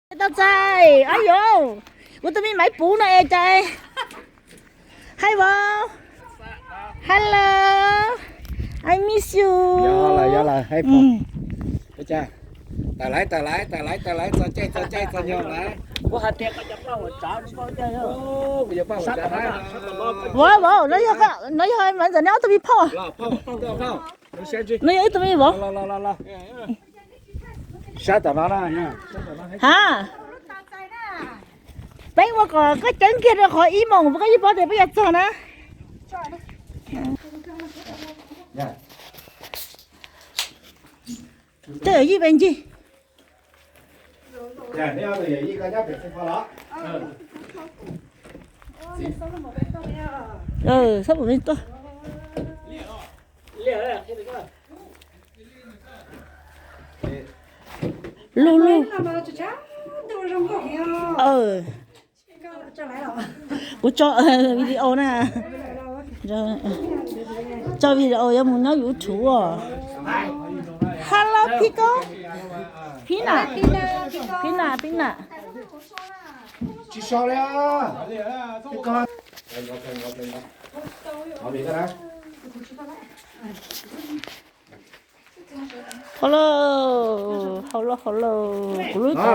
Tau txais, ay yo, kuv tus me maiv puv no es cas. Hi bro. Hello. I miss you. Yog lawm, yog lawm, hi bro. Tawm laiv, tawm laiv, tawm laiv, tawm laiv, txog caij, txog caij, txog nyoog lawm. Kuv hais tias koj cov paj huam tsav, kuv cov paj huam tsav. Vauv, vauv, no yog, no yog Maiv Ntxawm neb ob tug me phauj. No yog ib tug me vauv. Sab tom no na. Ha, peb ua kom koj ceeb kiag rau qhov ib moos, koj yeej paub tias peb yuav txog na. Tej yij pe ncig. Xab pum me tuaj. Lug lug. Kuv tso video na. Tso video yuav mus nyob YouTube. Hello people. Pina, Pina, Pina. Tsis so li. Hello, hello, hello. Kuv lub tod,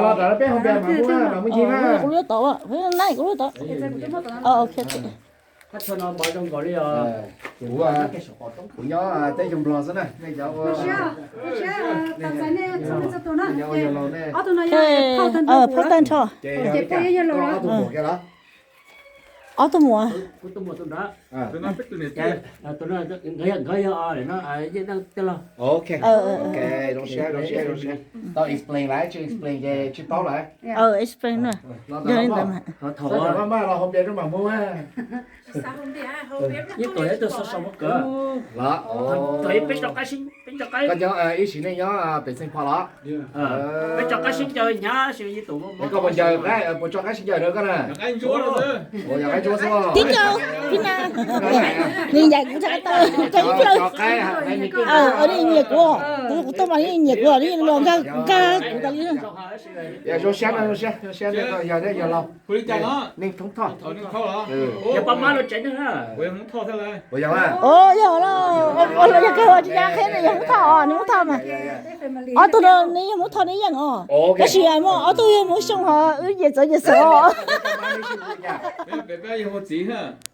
kuv lub tod, na kuv lub tod. Ok. Kuv nyob teb chaws Nplog xwb na, nej cov ua, nej cov ua yawg laus ne. Phauj tag nrho. Ob tug muam. Tau explain lawm, tsis explain ces tsis paub lawm. Explain na. Yog li ntawd mas. Los hauv npias rau mam mus. Ib tug ib tug xav sau mab kawv. Los, koj nyob ib sim neej nyob pem Xeev Phuam los? Peb tso qaib sib ncaws hnyav, koj puas ncaws, puas tso qaib sib ncaws rau koj na? Ua yog qaib ntsuab xwb. Tib co, tib na. Nws ncaim kuv tshaj tau. Tso qaib, nyiam kuv, kuv tuaj mas nyiam kuv, los nkag kuv tas li. Yog zoo siab no, zoo siab, zoo siab no, yog yawg laus. Neeg Hmoob Thoj. Yog pab mab los tsev neeg na. Ua yog, yog los, ua los yog kawg tsis nco qheb ne, yog Hmoob Thoj os, nws Hmoob Thoj mas. Ob tug no nws yog Hmoob Thoj neb yeej os. Tab sis muaj ob tug yog Hmoob Xyooj hos wb nyiam txawv nyiam xav os.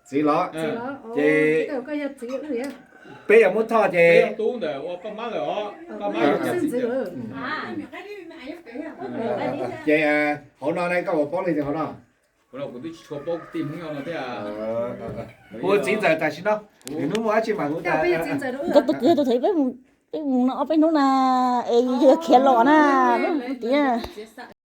Txiv los, ces peb yog Hmoob Thoj ces, ces hauv no ne koj puas paub leej twg hauv no? Kuv tsis tshua paub kwv tij Hmoob nyob no thiab. Kuv txiv ntxawm tam sim no, nws hnub muaj dab tsi mas kuv, koj tus kwv tus thaum peb mus, peb mus no ob peb hnub na, es yog khiav los na, peb mus tias.